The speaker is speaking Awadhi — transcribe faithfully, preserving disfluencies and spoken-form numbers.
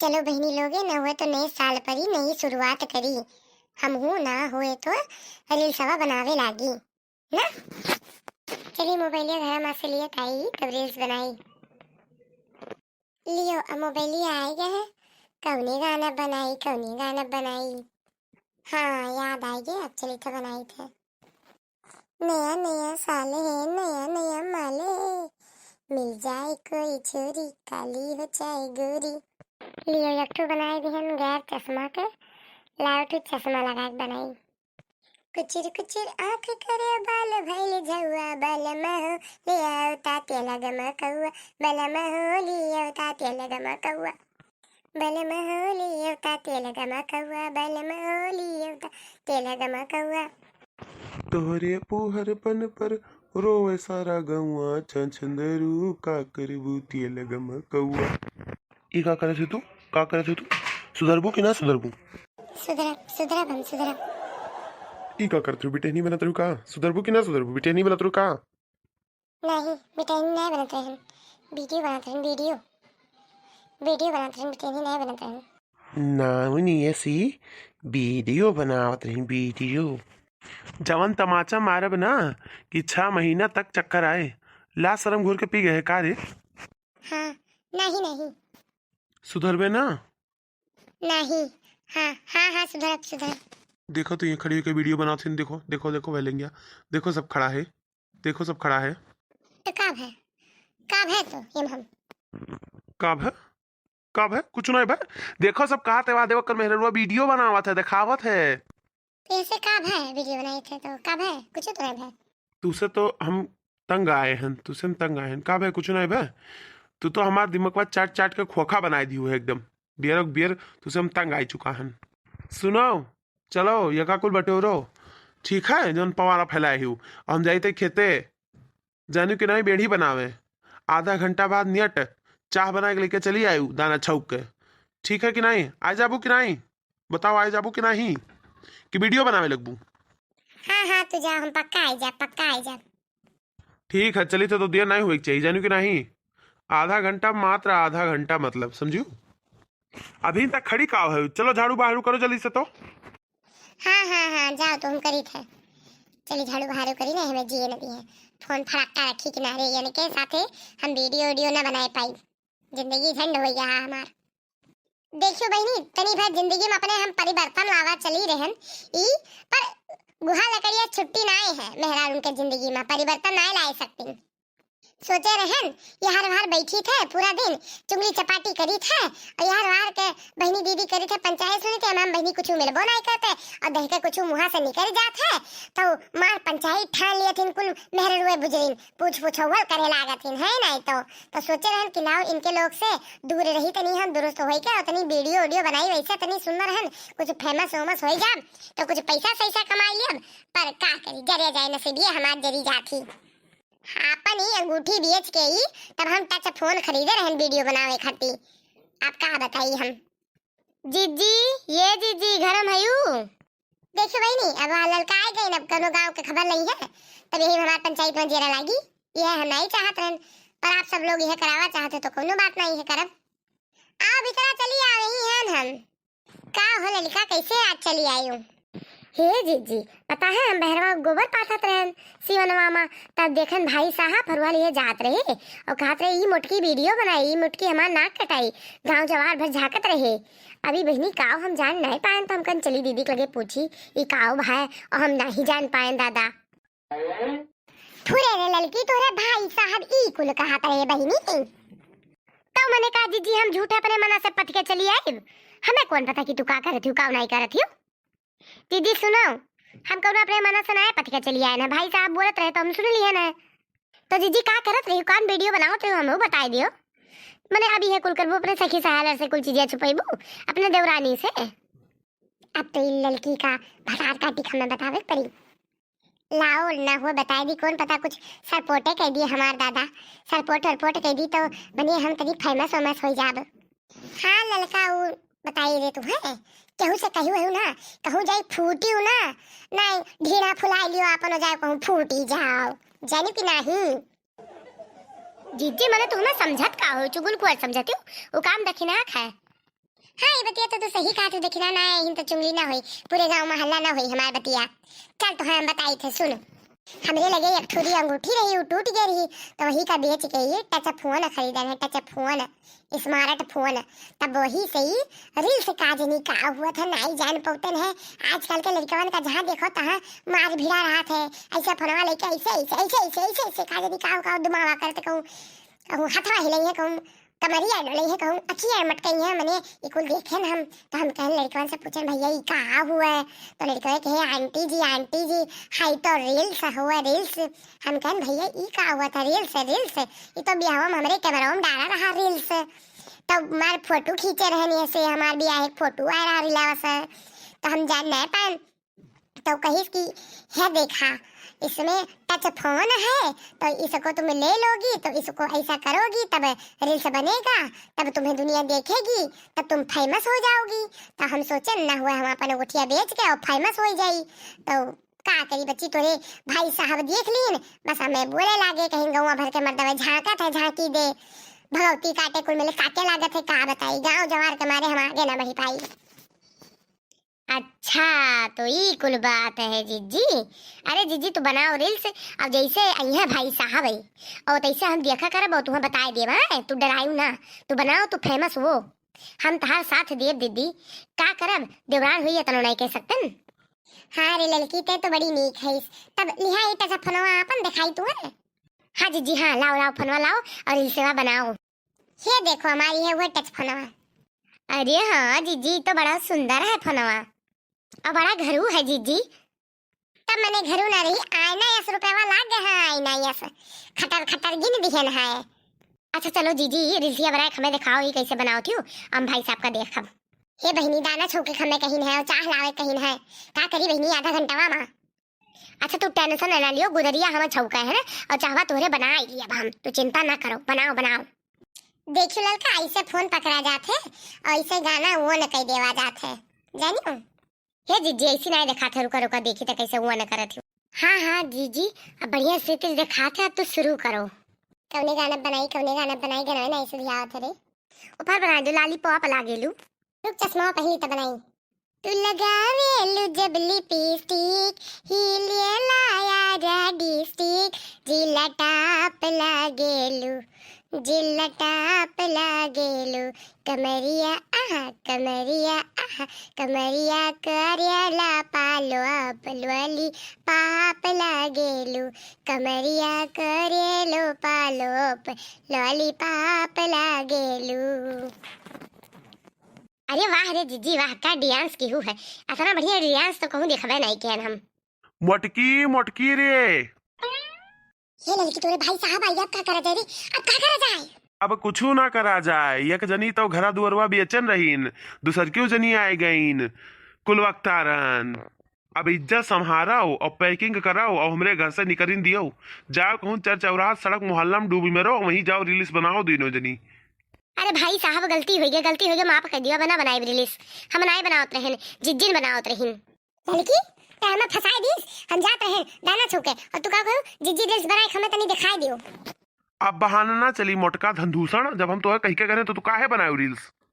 चलो बहिनी लोगे, न हुए तो नए साल पर ही नई शुरुआत करी। हमहू ना हुए तो रील्सवा बनावे लागी ना। चली मोबाइलिया घर में से लिए ताई, तब रील्स बनाई। लियो, अब मोबाइलिया आए गए है। कौने गाना बनाई, कौने गाना बनाई? हाँ, याद आए गए, अब चली तो बनाई थे। नया नया साल है, नया नया माल है, मिल जाए कोई छोरी, काली हो जाए गोरी। लियो, एक ठो बनाए दिहन गैर चश्मा के, लाओ ठो चश्मा लगा के बनाई। कुचिर कुचिर आँख करे बाल भइल झौआ, बलमा हो ले आओ ता तेल गमकौआ, बलमा हो ले आओ ता तेल गमकौआ, बलमा हो ले आओ ता तेल गमकौआ, बलमा हो ले आओ ता तेल गमकौआ। तोहरे फुहरपन पर रोवे सारा गौआ, छछंदरू का करबू तेल गमकौआ। ई का करत है तू? का करत है तू? सुधरबू कि ना सुधरबू? सुधरब, सुधरब हम, सुधरब। ई का करत रहू? बिटेहनी बनत रहू का? सुधरबू कि ना सुधरबू? बिटेहनी बनत रहू का? नहीं, बिटेहनी नहीं बनत रहन। वीडियो बनत रहन, वीडियो। वीडियो बनत रहन, बिटेहनी नहीं बनत रहन। नाउनी ऐसी वीडियो बनावत रहन, वीडियो। जवन तमाचा मारब ना कि छह महीना तक चक्कर आए। लाज शरम घोर के पी गए का रे? हाँ, नहीं, नहीं। सुधरबे ना? नहीं। हाँ, हाँ, हाँ, सुधरब, सुधरब। देखो तो ये खड़ी होके वीडियो बनात हन, देखो, देखो, देखो भैलेंगिया, देखो सब खड़ा है, देखो सब खड़ा है। तो का भय? का भय तो ये हम? का भय? का भय? कुछ नहीं भय। देखो सब कहा तेवा देवकर मेहररुआ वीडियो बनावत है, दिखावत है। तो ऐसे का भय वीडियो बनाए थे तो का भय? कुछ तो नहीं भय। तुसे तो हम तंग आए हन, तुसे हम तंग आए हन। का भय? कुछ नहीं भय। तू तो हमार दिमागवा चाट चाट के खोखा बनाए दियो है एकदम। बियर बियर तुसे हम तंग आए चुका हन। सुनो, चलो यका कुल बटोरो, ठीक है, जौन पवारा फैलाए हो। हम जाइते खेते, जानू कि नहीं, बेड़ी बनावे। आधा घंटा बाद नियट चाह बना के लेके चली आयु दाना छौक के। ठीक है कि नहीं? आ जाबू कि नहीं? बताओ, आ जाबू कि नहीं? कि वीडियो बनावे लगबू? हाँ, हाँ, तू जा, हम पक्का आ जा, पक्का आ जा। ठीक है, चली तो, तो देर नहीं हुए के चाहिए, जानू कि नहीं? आधा घंटा, मात्र आधा घंटा, मतलब, समझू? अभी तक खड़ी का है? चलो झाड़ू बहारू करो जल्दी से तो। हाँ, हाँ, हाँ, जाओ तो हम करी थे। चली झाड़ू बहारू करी ना, हमें जिए न दिए। फोन फड़क्का रखी किनारे, यानी के साथे हम वीडियो वीडियो ना बनाए पाई। जिंदगी झंड हो गया है हमार। देखियो बहिनी, तनी भर जिंदगी में अपने हम परिवर्तन लावा चली रहन ई, पर गुहा लकड़िया छुट्टी नाय है। मेहरारून के जिंदगी में परिवर्तन नाय लाए सकती। सोचे रहन, यहर वहर बैठी थे पूरा दिन, चुगली चपाटी करी थे, और यहर वहर के बहिनी दीदी करी थे पंचायत सुनी थे, हम बहिनी कुछ मिलबो नाय करते, और दह के कुछ मुँहा से निकल जात है, तो मार पंचायत ठान लिए थे कुल मेहररुए बुजरिन, पूछ पूछौल करे लागत हिन, है नाय तो। तो सोचे रहन कि लाओ इनके लोग से दूर रही तनी हम, दुरुस्त होई के, और तनी वीडियो वीडियो बनाई वैसे तनी सुंदर हन, कुछ famous वेमस होई जाब, तो कुछ पैसा सैसा कमाई लियब, पर का करी, जरे जाए नसीबिये हमार जरी जात ही। आपन ही अंगूठी बेच के ही तब हम touch phone खरीदे रहन वीडियो बनावे खातिर। आप का बताई हम। जीजी, ये जीजी, घर में हयू? देखियो बहिनी, अब वहाँ ललका आ गई, अब कोनो गाँव के खबर नहीं है, तब यही हमार पंचायत में जेरा लागी। यह हम नहीं चाहत रहन, पर आप सब लोग यह करावा चाहते तो कोनो बात नहीं है, करब। आओ भीतरा चली आओ, यही हैं हम। का हो ललिका, कैसे आज चली आयु? हे जीजी, पता है हम बहरवा गोबर पाथत रहन सिवनवा मा, तब देखन भाई साहब फरुआ लिए जात रहे और कहत रहे, "ई मोटकी वीडियो बनाई, ई मोटकी हमार नाक कटाई, गाँव जवार भर झाँकत रहे।" अभी बहिनी काव हम जान नहीं पाएन, तो हम कन चली दीदी के लगे पूछी, "ई काव भाई?" और हम नहीं जान पाएन दादा। फुरे रे ललकी, तोरे भाई साहब ई कुल कहत रहे बहिनी। तो मने का जीजी, हम झूठे अपने मना से पथ के चली आइब? हमें कौन पता कि तू का करत हियो, का नहीं करत हियो। दीदी सुनो, हम कौनो अपने मना से ना पथ के चली आए ना, भाई साहब बोलत रहे तो हम सुन लिए ना। तो जीजी का करत रही, कौन वीडियो बनावत रही, हमहू बताई दियो। मने अभी है कुल करबो अपने सखी सहेलर से कुल चीजें छुपैबू अपने देवरानी से। अब तो ई ललकी का भतार का दिख हमें बतावे के पड़ी। लाओ ना हो बताई दी, कौन पता कुछ सरपोटे कह दिए हमार दादा, सरपोट वरपोट कह दी तो बनिए हम तनी famous वेमस हो जाब। हाँ ललका, उ बताई दे तू है, केहू से कहियो है ना, कहूँ जाई फूटियो ना, नहीं ढीढ़ा फुलाई लियो आपन हो जाए कहूँ फूटी जाओ, जानी कि नहीं। जीजी मने तू हमें समझत का हो, चुगुल कुआर समझती हो, वो काम दखिना खाए। हाँ, ई बतिया तो तू सही कहत हू, देखिना ना, एहिन तो चुंगली ना होई, पूरे गाँव मोहल्ला ना होई हमार बतिया। चल तो हम बताई थे, सुन। हमरे लगे एक ठुरी अंगूठी रही, उ टूट गई रही, तो वही का बेच के ये touch phone खरीदन है, touch phone, smart phone। तब वही से ही reels का जनी का हुआ था, नाई जान पौतन है। आजकल के लड़कवन का जहाँ देखो तहाँ मार भिड़ा रहत है, ऐसे फोनवा लेके ऐसे, ऐसे, ऐसे, ऐसे, ऐसे, ऐसे का जनी का, का दुमावा करत कहूँ, कहूँ हथवा हिलाई है, कहूँ कमरिया डोले है, कहूँ अखिया मटकई है, मने ई कुल देखेन हम। तो हम कहन लड़कवन से पूछन, "भैया, ई का हुआ है?" तो लड़कवे कहे, "आंटी जी, आंटी जी, हाई तो reels हुआ, reels।" हम कहन, "भैया, ई का हुआ था? Reels, reels, ई तो बियाहवा में हमरे camera में डाला रहा reels।" तो हमार फोटो खींचे रहन, ऐसे हमार बियाह एक फोटो आए रहा रीलवा से, तो हम जान नहीं पान। तो कहिस कि, "है देखा, इसमें touch phone है, तो इसको तुम ले लोगी, तो इसको ऐसा करोगी, तब reels बनेगा, तब तुम्हें दुनिया देखेगी, तब तुम famous हो जाओगी।" तो हम सोचन ना हुआ हम अपन गोठिया बेच के और famous हो जाई। तो का करी बच्ची, तोरे भाई साहब देख लीन, बस हमें बोले लागे, कहीं गौवा भर के मर्दवा झांकत है, झांकी दे, भगवती काटे कुल मिले काटे लागत है, का बताई, गाँव जवार के मारे हम आगे ना बढ़ी पाई। अच्छा, तो ई कुल बात है जिज्जी। अरे जिज्जी, तू बनाओ reels, अब जैसे अइहे भाई साहब है, और तैसे हम देखा करब और तुम्हें बताए देब, हाँ? तू डरायू ना, तू बनाओ, तू famous हो, हम तहार साथ देब दीदी। का करब, देवरान हुई इतनो नहीं कह सकतन। हाँ रे ललकी, ते तो बड़ी नीक है। तब लिहा ई touch फोनवा अपन दिखाई तू है। हाँ जिज्जी, हाँ, लाओ, लाओ, फोनवा लाओ और reelsवा बनाओ। ये देखो, हमारी है वो touch फोनवा। अरे हाँ जिज्जी, तो बड़ा सुंदर है फोनवा और बड़ा घरू है जिज्जी। तब मने घरू ना रही, आईना यस रुपया लाग गए हैं, आईना यस खटर खटर गिन दिहन है। अच्छा चलो जिज्जी, reelsिया बनाए के हमें दिखाओ, ये कैसे बनाओ थियो, हम भाई साहब का देखब। हे बहिनी, दाना छौके के हमें कहिन है और चाह लावे कहिन है, का करी बहिनी आधा घंटावा मा। अच्छा, तू tension ना लियो, गुदरिया हम छौका है ना, और चाहवा तोहरे बनाई ली अब हम, तू चिंता ना करो, बनाओ, बनाओ। देखियो ललका, ऐसे फोन पकड़ा जात है और ऐसे गाना वो न कह देवा जात है, जानियो। हे जिज्जी, ऐसी ना दिखात है, रुका, रुका, देखी तो कैसे वो न करत हो। हाँ, हाँ, जिज्जी, अब बढ़िया से तेज दिखात है, अब तो शुरू करो। कौने गाना बनाई, कौने गाना बनाई, गाना ना ऐसे ध्यान रे। ऊपर बना दो, lollipop लागेलू। रुक, चश्मा पहली तो बनाई। तू लगावेलू जब लिपस्टिक, हिलेला यारा डिस्ट्रिक्ट, जिला टॉप लागेलू, जिला टॉप लागेलू। कमरिया आहा, कमरिया आहा, कमरिया करेला पालो अप, lollipop लागेलू, कमरिया करेलो पालो अप, lollipop लागेलू। अरे वाह रे जिज्जी वाह, का dance किहू है, इतना बढ़िया dance तो कहूँ देखबे नहीं किहन हम। मोटकी, मोटकी रे। हे ललकी, तोरे भाई साहब आई, अब का करा जाए रे, अब का करा जाए? अब कुछू ना करा जाए, एक जनी तो घरा दुअरवा बेचन रहीन, दूसर क्यों जनी आए गईन, कुलवक्तारन। अब इज्जत संभारो और packing कराओ और हमरे घर से निकरिन दियो। जाओ कहूँ चर चौराहा सड़क मोहल्ला में डूबी मरो, वहीं जाओ reels बनाओ दोनों जनी। अरे भाई साहब, गलती हो गई, गलती हो गई, माफ कर दियो, अब ना बनाए reels, हम नाय बनावत रहन, जिज्जिन बनावत रहीन। ललकी, ते हमें फंसाए दीस, हम जात रहे दाना छौके, और तू का कहू, जिज्जी reels बनाए के हमें तनी दिखाई दियो। अब बहाना ना चली मोटका धनदूषण, जब हम तोहे कही के करे तो तू काहे बनायो reels?